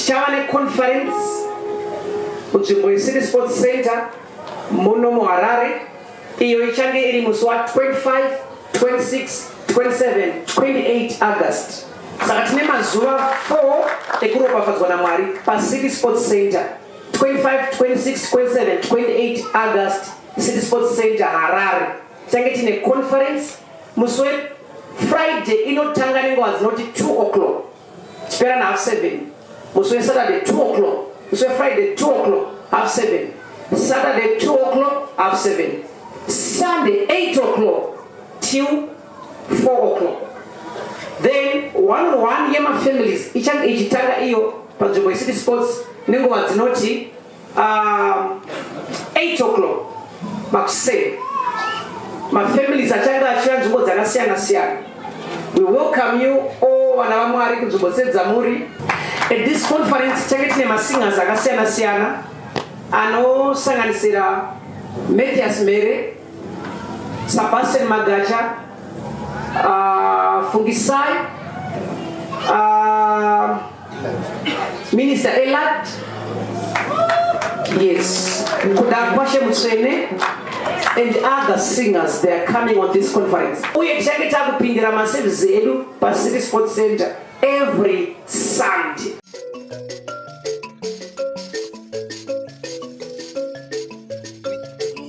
Tichava neconference kunzvimbo yeCity Sports Center muno muHarare iyo ichange iri musi wa25, 26, 27, 28 August. Saka tine mazuva 4 ekuropafadzwa naMwari paCity Sports Center 25, 26, 27, 28 August, City Sports Center, Harare. Tichange tine conference musi weFriday inotanga nenguva dzinoti 2 o'clock chipera na half 7 musi weSaturday 2 o'clock musi weFriday 2 o'clock half 7 Saturday 2 o'clock half 7 Sunday 8 o'clock till 4 o'clock. Then one on one yemafamilies ichange ichitanga iyo panzvimbo yeCity Sports nenguva dzinoti 8 o'clock makuseni. Mafamilies achange achiuya nzvimbo dzakasiyana siyana. We welcome you all vana vaMwari kunzvimbo dzedzamuri. At this conference tichange tine masingers akasiyana siyana anosanganisira Mathias Mere, Sebastian Magacha, Fungisai, Minister Elad, yes, Kudakwashe Mutsvene, and other singers. They are coming on this conference. Uye tichange takupindira maservices edu paCity Sports Center every Sunday.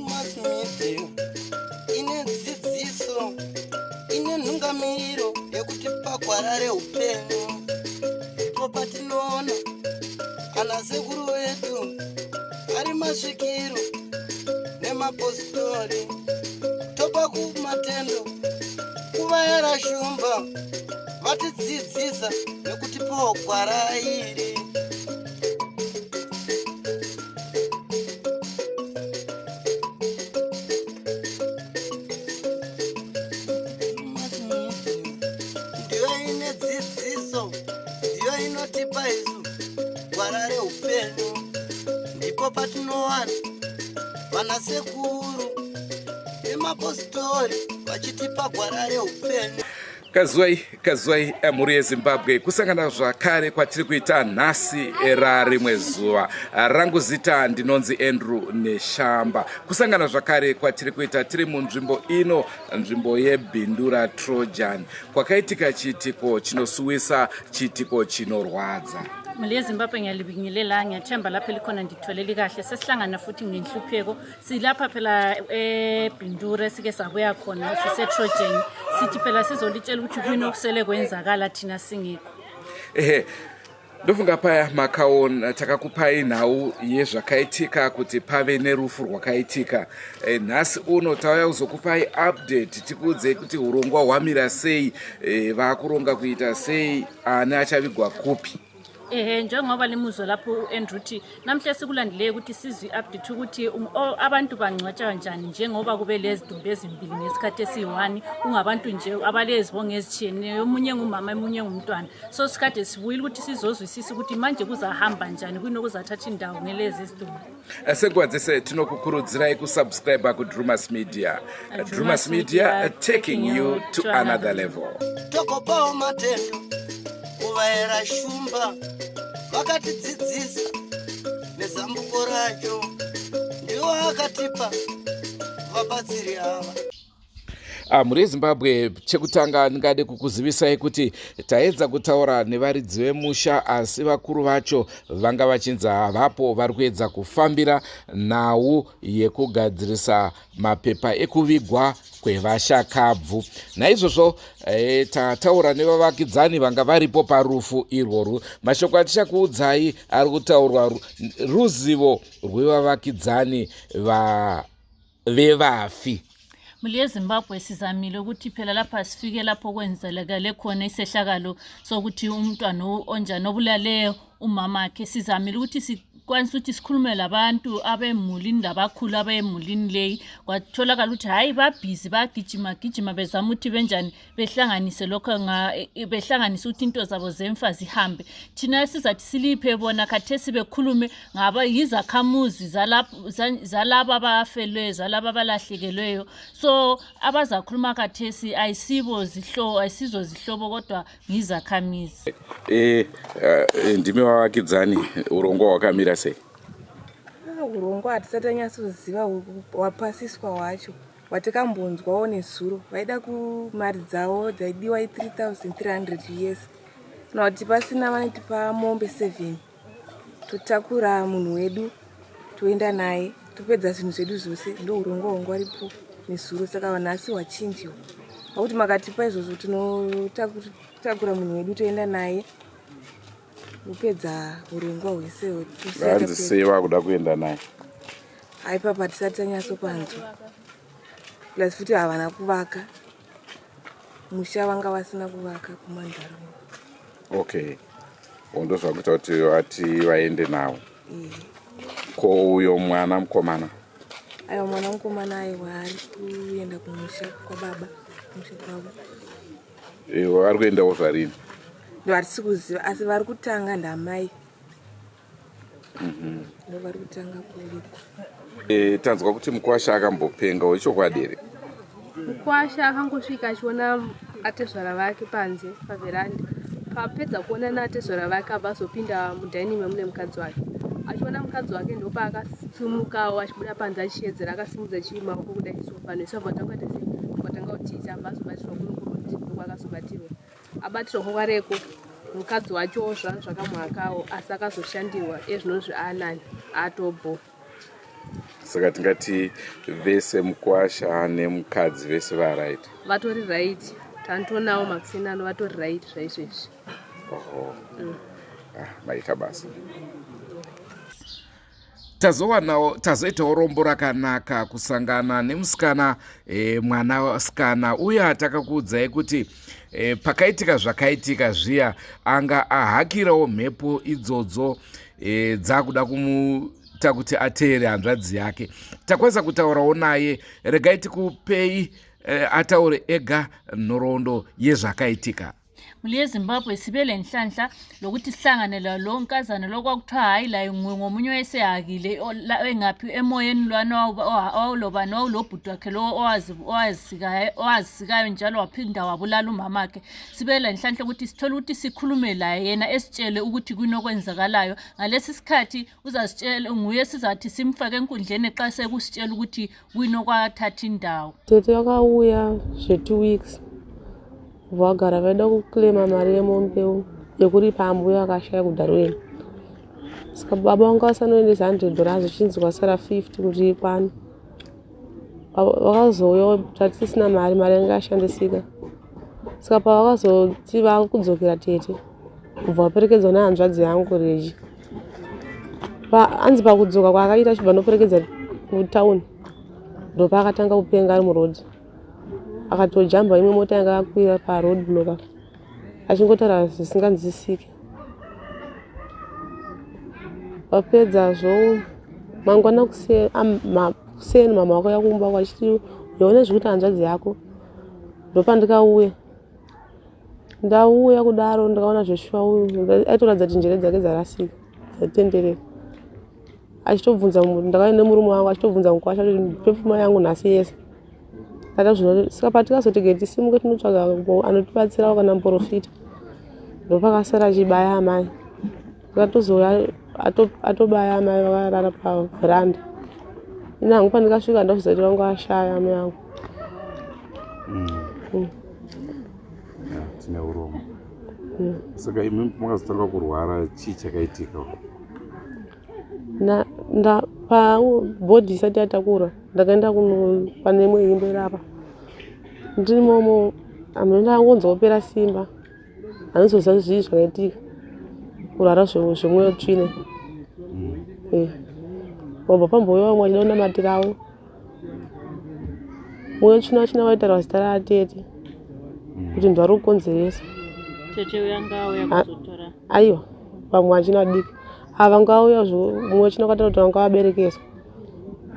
Mass media ine dzidziso, ine nhungamiro yekutipa gwara reupenyu. Ndipo patinoona ana sekuru vedu ari masvikiro nemapositori, topa kumatendo kuvayera shumba vatidzidzisa nekutipawo gwara iri. Ndiyo ine dzidziso, ndiyo inotipa isu gwara reupenyu. Ndipo patinowana vana sekuru nemapositori vachitipa gwara reupenyu. Kazwai kazwai mhuri yeZimbabwe, kusangana zvakare kwatiri kuita nhasi rarimwe zuva. Rangu zita ndinonzi Andrew Neshamba. Kusangana zvakare kwatiri kuita tiri munzvimbo ino, nzvimbo yeBindura Trojan, kwakaitika chiitiko chinosuwisa, chiitiko chinorwadza. Mhuri yeZimbabwe, ngiyalibingelela, ngiyathemba lapho elikhona nditholeli kahle. Sesihlangana futhi ngenhlupheko. Silapha phela eBindura, sike sabuya khona siseTrojan. Sithi phela sizolitshela ukuthi kuyini okusele kwenzakala thina singekho. Ehe, ndofunga paya makaona takakupai nhau yezvakaitika kuti pave nerufu rwakaitika. Nhasi uno tauya kuzokupai update, tikuudzei kuti urongwa hwamira sei, vakuronga kuita sei, ani achavigwa kupi. Ehe, njengoba limuzwa lapho u-Andrew uthi namhla sikulandileyo ukuthi sizwe i-update ukuthi abantu bangcwatshwa kanjani njengoba kube lezidumbu ezimbili ngesikhathi esiyi-one, kungabantu nje abalezibongo ezitshiyeneyo, omunye ngumama, omunye ngumntwana. So sikade sibuyile ukuthi sizozwisisa ukuthi manje kuzahamba njani, kuyini okuzathatha indawo ngelezi zidumbu. Senguva dzese tinokukurudzirai kusubscribe kuDrumas Media. Drumas Media, taking you to another level. Tokopawo matendo kuvayera shumba vakatidzidzisa nezambuko racho, ndiwo akatipa vabatsiri ava. Mhuri yeZimbabwe, chekutanga ndingade kukuzivisai kuti taedza kutaura nevaridzi vemusha, asi vakuru vacho vanga vachinzi havapo, vari kuedza kufambira nhau yekugadzirisa mapepa ekuvigwa kwevashakabvu. Naizvozvo tataura nevavakidzani vanga varipo parufu irworwu. Mashoko atichakuudzai ari kutaurwa ruzivo rwevavakidzani va vevafi. Mhuri yeZimbabwe, sizamile ukuthi phela lapha sifike lapho kwenzelekele khona isehlakalo sokuthi umntwana onjani obulale umamakhe. Sizamile ukuthi Sikwanisa ukuthi sikhulume labantu abemulini labakhulu abemulini leyi, kwatholakala ukuthi hhayi babhizi, bagijima gijima bezama ukuthi benjani behlanganise lokho, behlanganise ukuthi into zabo zemfa zihambe. Thina sizathi siliphe bona khathesi bekhulume ngaba yizakhamuzi zalaba abafelweyo, zalaba abalahlekelweyo. So abazakhuluma khathesi ayisibo zihlobo, ayisizo zihlobo, kodwa ngizakhamizi. Ndimi vavakidzani, urongwa hwakamira sei? Urongwa hatisati tanyatsoziva wapasiswa wacho. Watikambonzwawo nezuro, vaida kumari dzavo dzaidiwa i3300 US, kana kuti pasina vanotipa mombe 7, totakura munhu wedu toenda naye, topedza zvinhu zvedu zvose. Ndo urongwa hwanga uripo nezuro. Saka nhasi hwachinjiwa pakuti makatipa izvozvo, tinotakura munhu wedu toenda naye, kupedza urongwa hwese. Vanzi sei vakuda kuenda naye? Aipapa tisati tanyatsopanzwa. Plus futi havana kuvaka musha, vanga vasina kuvaka kumandaraunda. Okay, ndo zvakuita kuti vati vaende navo. Ko uyo mwana mukomana? Aiwa, mwana mukomana, aiwa, ari kuenda kumusha kwababa, kumusha kwavo. Vari kuendawo zvarini? Ndo hatisi kuziva, asi vari kutanga ndamai, ndo vari kutanga kuvigwa. Tanzwa kuti mukwasha akambopenga, wechokwadi here? Mukwasha akangosvika achiona atezvara vake panze pavheranda. Papedza kuona naatezvara vake, abva azopinda mudining memune mukadzi wake. Achiona mukadzi wake, ndopaakasimukawo achibuda panze achiedzera, akasimudza chimaoko kudai. So vanhu vese vabva vatanga kuita sei, vatanga kutiza. Abva azobatirwa kuno kuroti, ndokwakazobatirwa. Abatirwa kwakwareko, mukadzi wacho zvanga zvakamuhakawo, asi akazoshandirwa ezvinozvi aanani atobho. Saka tingati vese mukwasha nemukadzi vese varight? Vatori right, tantonawo makusenano, vatori right zvaizvezvi. Oho. Ah, maita basa. Tazowanawo, tazoitawo rombo rakanaka kusangana nemusikana, mwanasikana uya takakuudzai kuti pakaitika zvakaitika zviya anga ahakirawo mhepo idzodzo dzakuda kumuita kuti ateere hanzvadzi yake. Takwanisa kutaurawo naye. Regai tikupei ataure ega nhoroondo yezvakaitika. Muli yeZimbabwe, sibe lenhlanhla lokuthi sihlangane lalo nkazana lokwakuthiwa hhayi laye ngomunye wayesehakile engaphi emoyeni lwana owawulobani wawulobhuti wakhe lo owazisikayo njalo waphinda wabulala umamakhe. Sibe lenhlanhla ukuthi sithole ukuthi sikhulume laye, yena esitshele ukuthi kunokwenzakalayo ngalesi sikhathi. Uzasitshela nguye, sizathi simfake enkundleni xa sekusitshela ukuthi kuyinokwathatha indawo. Tete vakauya zve2 weeks, vagara vaida kuclaima mari yemombe yekuripa ambuya akashaya kuDarwin. Saka baba vanga vasanoendesa $100, zvichinzi kwasara 50 kuti ikwane. Vakazouya tatisina mari, mari yanga yashandisika. Saka pavakazoti vakudzokera, tete kubva vaperekedzwa nehanzvadzi yangu Reji, hanzi pakudzoka kwaakaita achibva noperekedza kutauni, ndopaakatanga kupenga ari murodhi, akatojamba imwe mota yanga yakwira paroad block, achingotaura zvisinganzwisisiki. Vapedzazvo, mangwana kuseni mama vakauya kumba vachiti, "Uone zvekuti hanzvadzi yako." Ndopandikauya. Ndauya kudaro, ndikaona zveshuwa uyu aitoratidza kuti njere dzake dzarasika, dzatenderera, achitobvunza. Ndakauya nemurume wangu, achitobvunza mukwasha kuti, "Ndipe pfuma yangu nhasi yese." Tata zvino. Saka patikazoti tisimuke tinotsvaga anotibatsirawo kana muprofita, ndopakasara achibaya amai. Akatozouya atobaya amai vakarara pavheranda. Ini hangu pandikasvika ndakuziva kuti vanga vashaya amai vangu. Tine urombo. Saka imi makazotanga kurwara, chii chakaitika? Pabhodhi isati yatakura, ndakaenda kuno pane imwe imba iri apa. Ndiri momo hameno ndakangonzwa kupera simba, handizoziva kuti zvii zvakaitika. Kurwara zvemwoyo tsvina. Wabva pambouya vamwe vachida kunamatirawo mwoyo tsvina, vachina vaitaura zita raatete kuti ndo vari kukonzeresa. Tete uyanga auya kuzotora? Aiwa, vamwe vachina diki. Ava ngauya mumwe wachina kwataura kuti vanga vaberekeswa.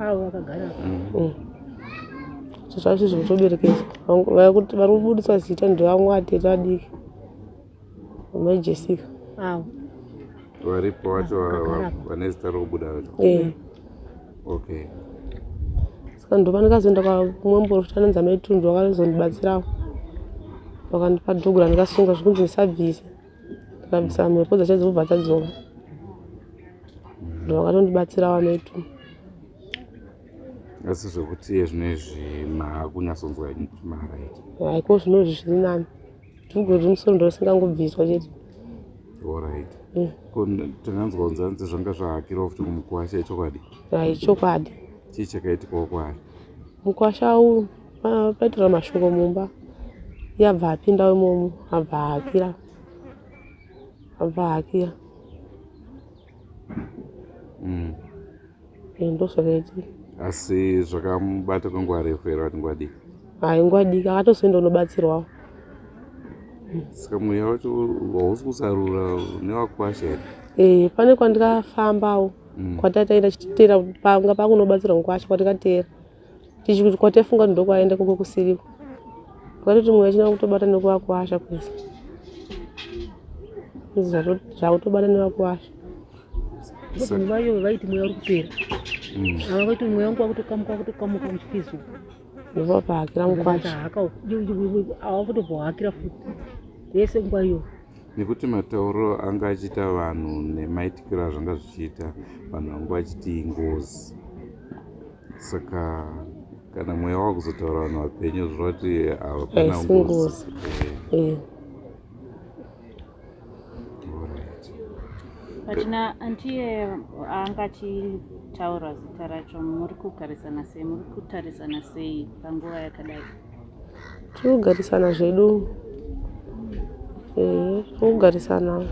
Avo vakagara. Zvazvo zvekutoberekeswa. Vari kubudisa zita ndevamwe vatete vadiki. Mai Jessica. Avo. Varipo vacho vane zita rokubuda vacho. Eh. Okay. Saka ndopandikazoenda kumwe muprofita anonzi amai Tundu vakazondibatsirawo. Vakandipa dhugu randikasunga zvekunzi ndisabvise. Ndikabvisa mhepo dzacho dzobva dzadzoka. Ndovakatondibatsirawo amai Tundu. Asi zvekuti iye zvino izvi maakunyatsonzwa maraiti. Haiko zvino izvi zviri nani. Dhugu riri musoro ndorosingangobviswa chete. Alright. Ko takanzwa kunzi hanzi zvanga zvahakirwa futi kumukwasha ichokwadi? Hai chokwadi. Chii chakaitikawo kwaari? Mukwasha uyu paitora mashoko mumba. Iye abva apinda imomo abva ahakira. Abva ahakira. Ndozvakaitika. Asi zvakamubata kwenguva refu here vati nguva diki? Hai nguva diki akatozoenda unobatsirwawo. Saka mweya wacho hausi kusarura newakwasha here? Eh, pane kwandikafambawo kwatataenda tichiteera panga pakunobatsirwa mukwasha kwatikateera tichikuti kwataifunga kuti ndokwaenda koko kusiriko kwatoti mweya china kutobata nekuvakwasha kwese zvakutobata nevakwasha. Nguva iyoyo vaiti mweya uri kupera. Ava vaiti mweya wangu wakutokamuka wakutokamuka muchifizo. Ndopahakira mukwasha. Ava kutobva futi. Yese nguva iyoyo. Nekuti matauro anga achiita vanhu nemaitikiro azvanga zvichiita vanhu vanga vachiti ingozi. Saka kana mweya wakuzotaura vanhu vapenyu zvoreva kuti hapana ngozi. But na antiye anga achitaura zita racho muri kugarisana sei muri kutarisana sei panguva yakadai? Tiri kugarisana zvedu. Eh, tiri kugarisana.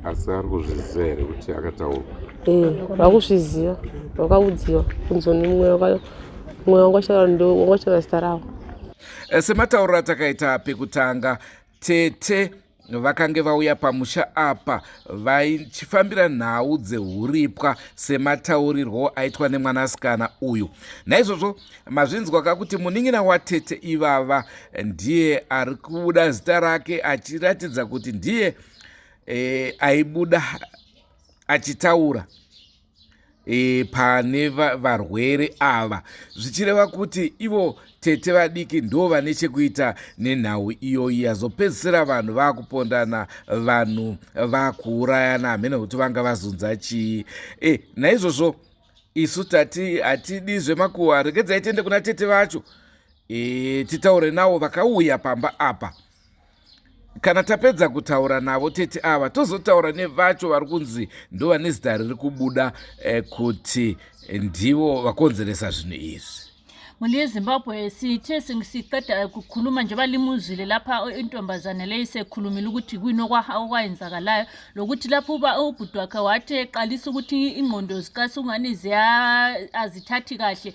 Asi ari kuzviziva here kuti akataurwa? Eh, vakuzviziva, vakaudziwa kunzi mweya mweya wanga uchataura zita ravo. Sematauriro atakaita pekutanga, tete vakange vauya pamusha apa vachifambira nhau dzehuripwa semataurirwo aitwa nemwanasikana uyu. Naizvozvo mazvinzwa ka kuti munin'ina watete ivava ndiye ari kubuda zita rake achiratidza kuti ndiye e, aibuda achitaura e, pane varwere ava zvichireva kuti ivo tete vadiki ndo vane chekuita nenhau iyoyi yazopedzisira vanhu vakupondana vanhu vakuurayana hamene kuti vanga vazunza chii e, naizvozvo isu tati hatidi zvemakuhwa regedzai tiende kuna tete vacho e, titaure navo vakauya pamba apa Kana tapedza kutaura navo tete ava tozotaura nevacho vari kunzi ndovane zita riri kubuda eh, kuti ndivo vakonzeresa zvinhu izvi. Mhuri yeZimbabwe sithe siqeda kukhuluma nje balimuzwile lapha intombazane leyi sekhulumile ukuthi kuyini okwayenzakalayo lokuthi lapho uba ubhuti wakhe wathi eqalisa ukuthi ingqondo zikasungani azithathi kahle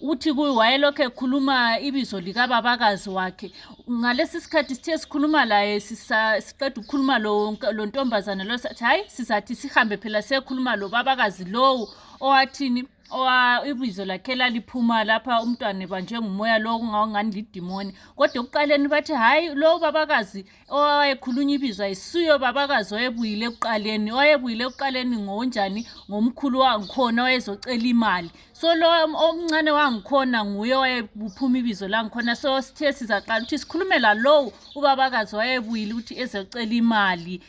uthi wayelokhu ekhuluma ibizo likababakazi wakhe ngalesi sikhathi sithe sikhuluma laye siqeda ukukhuluma lo ntombazane lo sathi hhayi sizathi sihambe phela siyekhuluma lo babakazi lowu owathini owa ibizo lakhe laliphuma lapha umntwana ebanjwe ngumoya lo kungawungani lidimoni kodwa ekuqaleni bathi hhayi lowo babakazi owayekhulunywa ibizo ayisuye babakazi owayebuyile ekuqaleni owayebuyile ekuqaleni ngonjani ngomkhulu wangikhona owayezocela imali so lo omncane wangikhona nguye owayephuma ibizo langikhona so sithe sizaqala ukuthi sikhulume lalowo ubabakazi wayebuyile ukuthi ezocela imali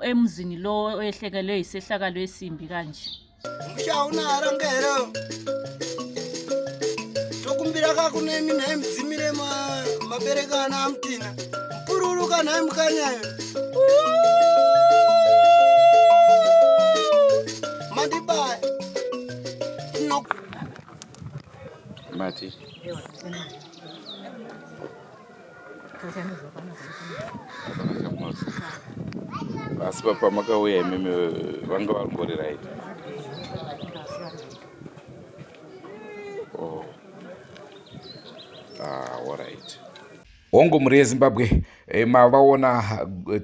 emzini lo oyehlekelwe yisehlakalo esimbi kanje. Musha una harangero tokumbira kakunemi nhai mudzimire mabereka ana amutina mupururuka nhai mukanyayo mandibaya mati Asi pamakauya imimi vanga vari right. Oh. Ah, all right. Hongu mhuri yeZimbabwe. E, mavaona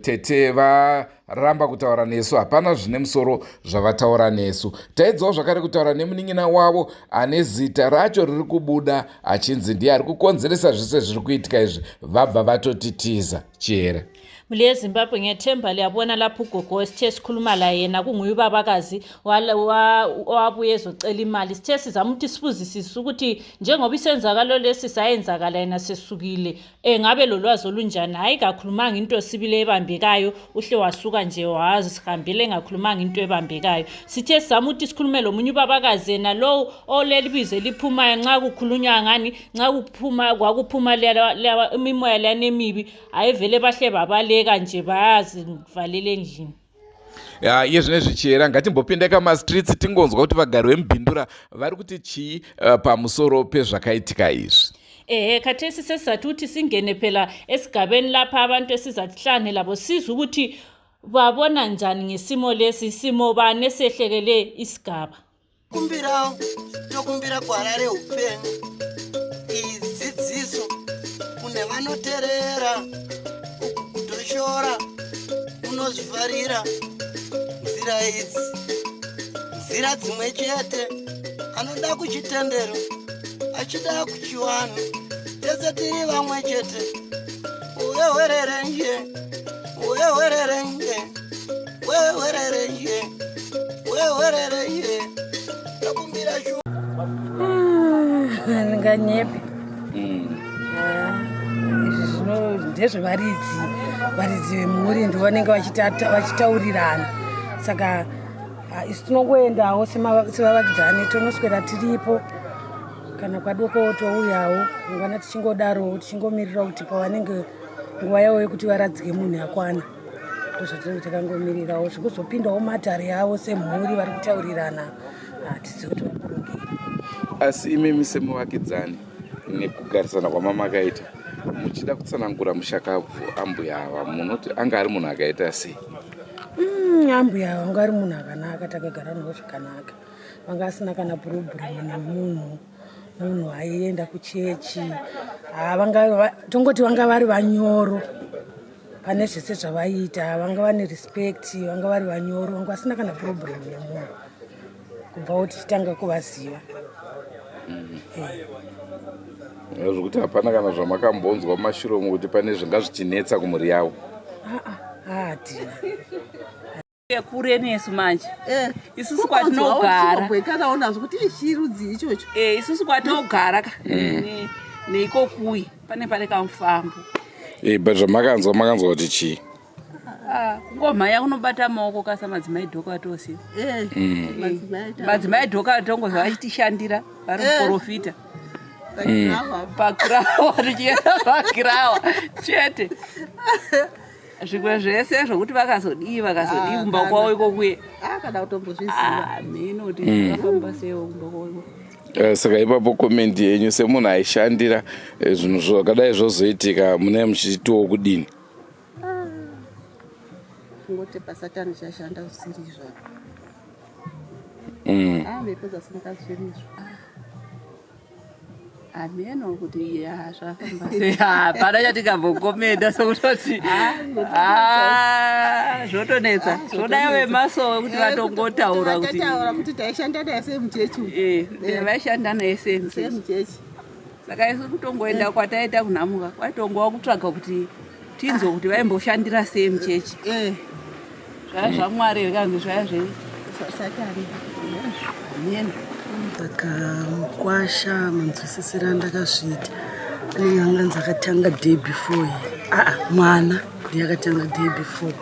tete varamba kutaura nesu, hapana zvine musoro zvavataura nesu. Taedzawo zvakare kutaura nemunin'ina wavo ane zita racho riri kubuda achinzi ndiye ari kukonzeresa zvese zviri kuitika izvi, vabva vatotitiza chihera. Mhuri yeZimbabwe, ngethemba liyabona lapho ugogo sithe sikhuluma laye yena kunguye ubabakazi owabuye ezocela imali. Sithe sizama ukuthi sibuzisise ukuthi njengoba isenzakalo lesi sayenzakala yena sesukile, um ngabe lolwazi olunjani. Hhayi, kakhulumanga into sibile ebambekayo, uhle wasuka nje wazihambela engakhulumanga into ebambekayo. Sithe sizama ukuthi sikhulume lomunye ubabakazi yena lowo oleli bizo eliphumayo nxa kukhulunywa ngani, nxa kuphuma kwakuphuma imimoya leyana emibi, hayi vele bahle babaleka nje bayazivalela endlini. Ya, iye zvine zvichiyera, ngatimbopinda kamastreets tingonzwa kuti vagari vemubhindura vari kuti chii pamusoro pezvakaitika izvi. Ehe, khathesi sesizathi ukuthi singene phela esigabeni lapha abantu esizathi hlane labo sizwe ukuthi babona njani ngesimo lesi, simo bani esehlekele isigaba. Kumbirawo, tokumbira gwara reupenyu, iyi dzidziso kune vanoterera. Uku kutoshora unozvifarira nzira idzi, nzira dzimwe chete. Anoda kuchitendero, achida kuchivanhu, tese tiri vamwe chete. Uwewererenje, uwewererenje, wewererenje, wewererenje, takumbira shu. Ndinganyepe. Izvi zvino ndezvevaridzi, varidzi vemhuri ndo vanenge vachitaurirana. Saka isu tinongoendawo sevavakidzani, tonoswera tiripo, kana kwadoko touyawo mangwana, tichingodarowo tichingomirira kuti pavanenge nguva yavo yekuti varadzike munhu yakwana. Ndozvatinenge takangomirirawo. Zvekuzopindawo matare avo semhuri vari kutaurirana, hatizivi kuti vari kurongei. Asi imimi semuvakidzani, nekugarisana kwamamakaita, muchida kutsanangura mushakabvu ambuya ava, munoti anga ari munhu akaita sei? Ambuya ava vanga ari munhu akanaka, takagara navo zvakanaka, vanga asina kana purobhuremu nemunhu, munhu aienda kuchechi. Vanga tongoti vanga vari vanyoro pane zvese zvavaiita, vanga vane respect, vanga vari vanyoro, vanga vasina kana purobhuremu nemunhu kubvawo tichitanga kuvaziva. Zvokuti hapana kana zvamakambonzwa mumashure umu kuti pane zvinga zvichinetsa kumhuri yavo? Aa, hatina. Kure nesu manje. Isusu kwatinogara kana unazvo kuti chirudzi ichocho. Isusu kwatinogara ka neiko kuyi pane kamufambo. But zvamakanzwa, makanzwa kuti chii? Ah, kungomhanya kunobata maoko kasa madzimai dhoko atosiya. Madzimai dhoko atongozva vachitishandira vari muprofita pakirawa, tichienda pakirawa chete. Zvimwe zvese zvokuti vakazodii, vakazodii kumba kwavo ikokuye, kana kutombozviziva. Mhino kuti zvakafamba seiwo kumba kwavo ikoko. Saka ipapo comment yenyu semunhu aishandira, zvinhu zvakadai zvozoitika, mune muchitiwo kudini? Kungoti pasatani chashanda zvisiri izvo. Mhepo dzasimuka zvisiri izvo. Hameno kuti ya zvafamba sei, hapana chatingambokomenda sokutoti zvotonetsa, zvodai vemasowe kuti vatongotaura kuti taura kuti taishanda naye semuchechi. Vaishanda naye semuchechi. Semuchechi. Saka isu kutongoenda kwataita kunhamuka kwaitongova kutsvaga kuti tinzwe kuti vaimboshandira sei muchechi. Zvaya zvaMwari here kanzi zvaya zvei? Satani. Hameno. Saka mukwasha, manzwisisiro andakazviita, anenge anganzi akatanga day before here? Aa, mwana ndiye akatanga day before,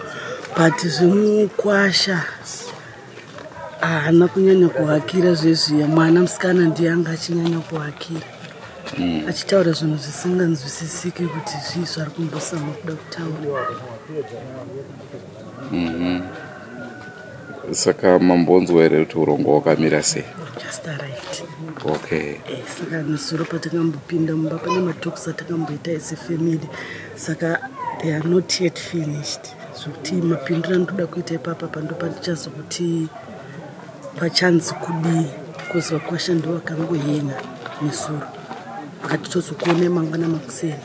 but zvemukwasha haana kunyanya kuhakira zvezviya. Mwana musikana ndiye anga achinyanya kuhakira, achitaura zvinhu zvisinganzwisisiki kuti zvii zvari kumbosama kuda kutaura. Saka mambonzwa here kuti urongwa hwakamira sei? Just arrived. Okay. Saka nezuro patakambopinda mumba pane matalks atakamboita as a family, saka they are not yet finished, zvokuti mapindiro andoda kuita ipapa pando pandichazokuti pachanzi kudii, because vakwasha ndo vakangohenga nezuro, vakati tozokuonai mangwana makuseni.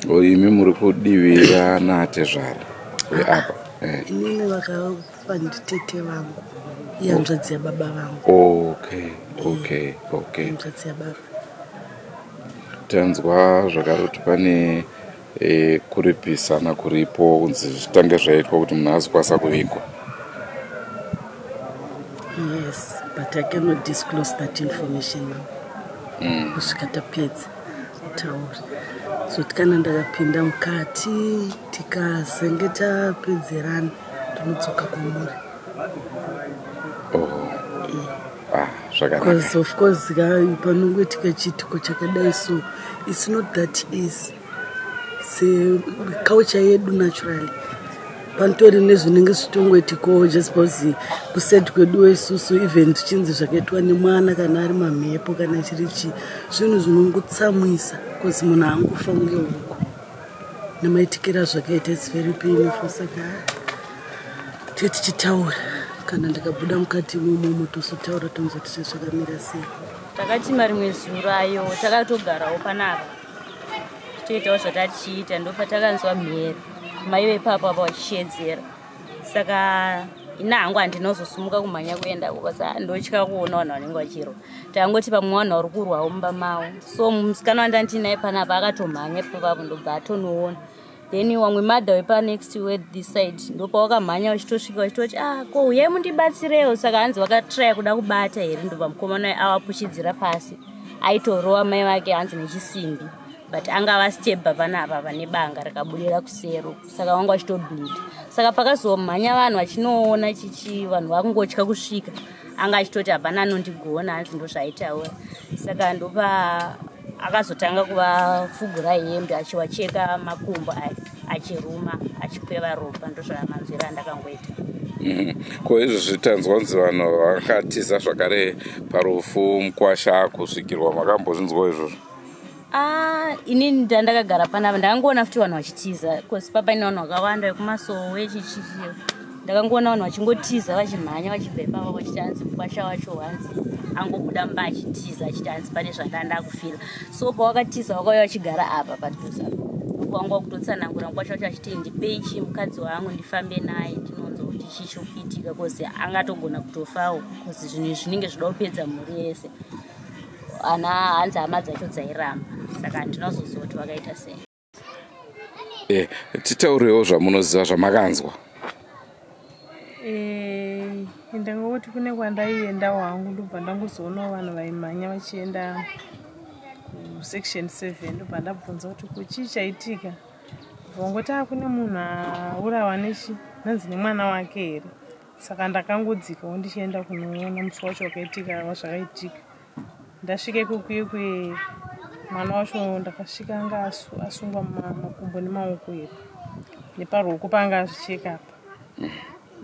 O, imi muri kudivi ranatezvara veapa eh. Inini vakafa nditete vangu, ihanzvadzi yababa vangu. Okay, okay, okay. Hanzvadzi yababa. Tanzwa zvakare kuti pane e, kuripisana kuripo kunzi zvitange zvaitwa kuti munhu azokwanisa kuvigwa. Yes, but I cannot disclose that information now. Kusvika tapedza kutaura. So kana ndakapinda mukati tikazenge tapedzerana, ndinodzoka kwamuri. Oh. Ah, zvakanaka. Because of course ka panongoitika chiitiko chakadai, so it's not that easy. Seculture yedu, naturally panotori nezvinenge zvitongoitikawo just because kuside kwedu isusu, even zvichinzi zvakaitwa nemwana kana ari mamhepo kana chiri chii, zvinhu zvinongotsamwisa because munhu haangofa kunge huku nemaitikiro azvakaita. It's very painful. Saka tee tichitaura, kana ndikabuda mukati imomomo tozotaura, tonzwa kuti zvakamira sei. Takati marimwe zuro ayo takatogarawo panapa tichitoitawo zvatatichiita, ndopatakanzwa mhere, mai vepapo apa vachishedzera. Saka ina hangu handinozosumuka kumhanya kuenda because ndotya kuona vanhu vanenge vachirwa. Tangoti pamwe vanhu vari kurwawo mumba mavo. So musikana wandandinaye panapa akatomhanya ipapapo, ndobva atonoona. Then wamwe mother wepanext we this side ndopawakamhanya vachitosvika vachitoti, "Ah, ko uyai mundibatsirewo." Saka hanzi vakatraya kuda kubata here, ndobva mukomana avapuchidzira pasi. Aitorova mai vake hanzi nechisimbi, but anga vastabha panapa pane banga rikabudira kusero, saka vanga vachitobleed. Saka pakazomhanya vanhu vachinoona chichi, vanhu vakungotya kusvika. Anga achitoti hapana anondigona, hanzi ndozvaitaura. Saka ndopa akazotanga kuvafugura hembe, achiwacheka makumbo aya, achiruma, achikweva ropa. Ndozvamanzwiro andakangoita. Ko izvo zvitanzwa kunzi vanhu vakatiza zvakare parufu, mukwasha kusvikirwa, makambozvinzwawo izvozvo? Ah, inini ndandakagara panapa ndakangoona futi vanhu vachitiza, cause papaine vanhu vakawanda vekumasowe chichichi. Ndakangoona vanhu vachingotiza, vachimhanya vachibva ipapa, vachiti hanzi mukwasha wacho hanzi angobuda mumba achitiza, achiti hanzi pane zvandanda kufira. So pawakatiza wakauya vachigara apa padhuze apa, wanga wakutotsanangura mukwasha wacho achiti, "Ndipei chii mukadzi wangu ndifambe naye, ndinonzwa kuti chii chiri kuitika," cause angatogona kutofawo, cause zvinhu izvi zvinenge zvida kupedza mhuri yese. Ana hanzi hama dzacho dzairamba, saka handinozoziva kuti vakaita sei. Titaurewo zvamunoziva, zvamakanzwa. Ndangoti kune kwandaiendawo hangu, ndobva ndangozoonawo vanhu vaimhanya vachienda kusection 7. Ndobva ndabvunza kuti kuchii chaitika, vongoti a kune munhu aurawa nechi nanzi nemwana wake here. Saka ndakangodzikawo ndichienda kunoona musi wacho wakaitika zvakaitika. Ndasvika ikokuye mwana wacho ndakasvika anga asungwa makumbo nemaoko here, neparuoko paanga azvicheka apa.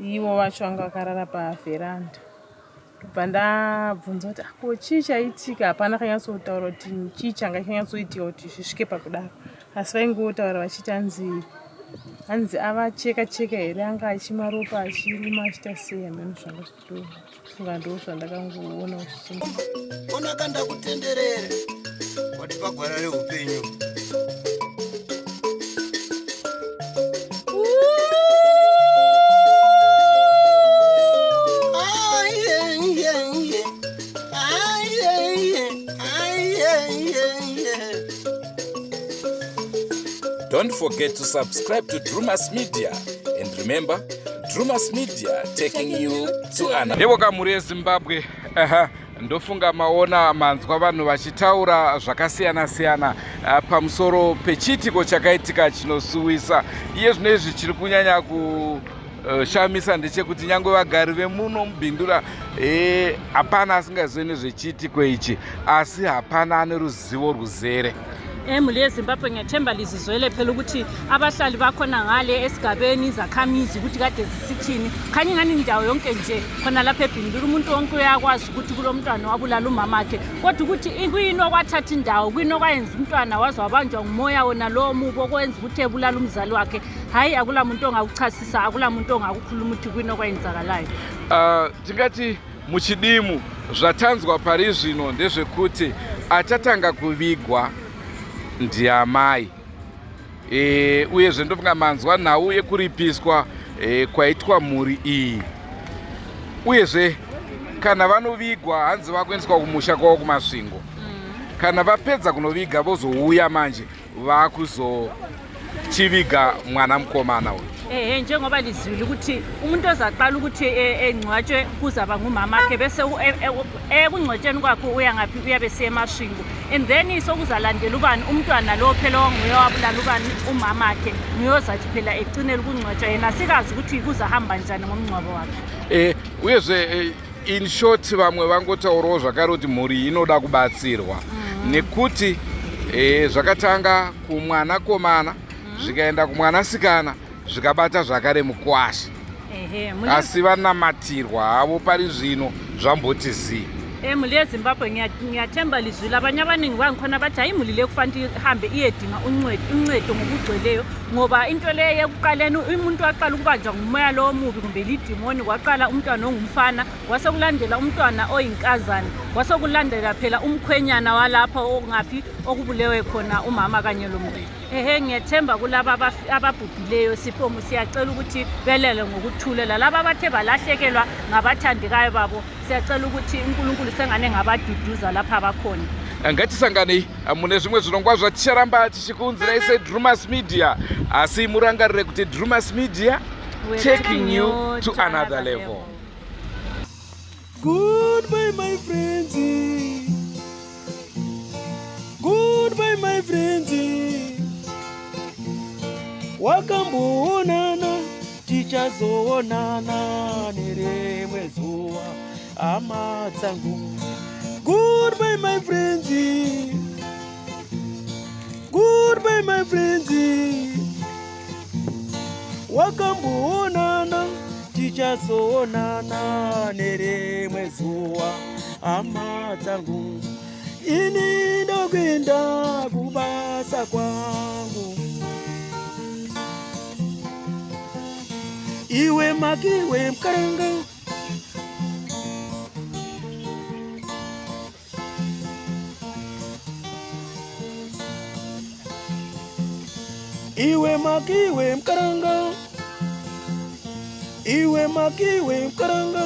Ivo vacho vanga vakarara pavheranda. Ndobva ndabvunza kuti ko chii chaitika. Hapana kanyatsotaura kuti chii changa chanyatsoitika kuti zvisvike pakudaro, asi vaingotaura vachiti hanzi avacheka cheka here, anga achimwa ropa, achiruma, achiita sei, hameno. Zvanga zvichitofunga, ndo zvandakangoona zvichi Onaka, ndakutenderere watipa gwara reupenyu. Aiye, aiye, aiye, aiye. Don't forget to subscribe to Drumas Media. And remember, Drumas Media, taking you to another. Ivo kamhuri yeZimbabwe, aha, ndofunga maona, manzwa vanhu vachitaura zvakasiyana siyana pamusoro pechiitiko chakaitika chinosuwisa. Iye zvino izvi chiri kunyanya kushamisa ndechekuti nyange vagari vemuno muBindura, hapana asingazivi nezvechiitiko ichi, asi hapana ane ruzivo ruzere. Emuli yeZimbabwe, ngethemba lizizwele phela ukuthi abahlali bakhona ngale esigabeni, izakhamizi, ukuthi kade zisithini. Khanya ingani indawo yonke nje khona lapha eBhindura, umuntu wonke uyakwazi ukuthi kulo mntwana wabulala umamakhe, kodwa ukuthi kuyini okwathatha indawo, kuyini okwayenza umntwana waze wabanjwa ngumoya wona lowo mubi okwenza ukuthi ebulala umzali wakhe, hhayi, akula muntu ongakuchasisa, akula muntu ongakukhuluma ukuthi kuyini okwayenzakalayo. Tingati muchidimu zvatanzwa pari zvino ndezvekuti achatanga kuvigwa ndiamai. E, uyezve ndofunga manzwa nhau yekuripiswa e, kwaitwa mhuri iyi uyezve kana vanovigwa hanzi vakuendeswa kumusha kwavo kumasvingo kana vapedza kunoviga vozouya manje vakuzochiviga mwana mukomana uyu ehe njengoba lizwile ukuthi umuntu ozaqala ukuthi e, engcwatshwe kuzaba ngumamakhe bese e, e, ekungcwatsheni kwakhe uya ngaphi uyabe seyemasvingo and then sokuzalandela ubani umntwana lowo phela wanguye wabulala ubani umamakhe nguye ozathi phela ecinele ukungcwatshwa yena sikazi ukuthi kuzahamba njani ngomngcwabo wakhe um uyezve in short vamwe vangotaurawo zvakare kuti mhuri inoda kubatsirwa mm. nekuti e, zvakatanga kumwanakomana mm. zvikaenda kumwanasikana zvikabata zvakare mukwasha asi vanamatirwa havo pari zvino zvamboti zii emhuri eh, yezimbabwe ngiyathemba lizwi labanye abaningi bangikhona bathi hayi imuli le kufanele ihambe iyedinga uncedo ngokugcweleyo ngoba into le yekuqaleni umuntu waqala ukubanjwa ngumoya lowo omubi kumbe lidimoni kwaqala umntwana ongumfana kwasekulandela umntwana oyinkazana kwasekulandela phela umkhwenyana walapho ongaphi okubulewe khona umama kanye lomntwana ehe ngiyethemba kulaba ababhubhileyo sipomu siyacela ukuthi belele ngokuthula lalaba abathe balahlekelwa ngabathandekayo babo siyacela ukuthi unkulunkulu sengane ngabaduduza lapha abakhona ngatisanganei mune zvimwe zvirongwa zvaticharamba tichikuunzirai sedrumas media asi murangarire kuti drumas media taking you to another level Goodbye my friends. Goodbye my friends. Wakamboonana tichazoonana nerimwe zuva hama dzangu. Goodbye my friends. Goodbye my friends. Wakamboonana tichazoonana nerimwe zuva hama dzangu. Ini ndokuenda kubasa kwangu. Iwe makiwe mkaranga Iwe makiwe mkaranga Iwe makiwe mkaranga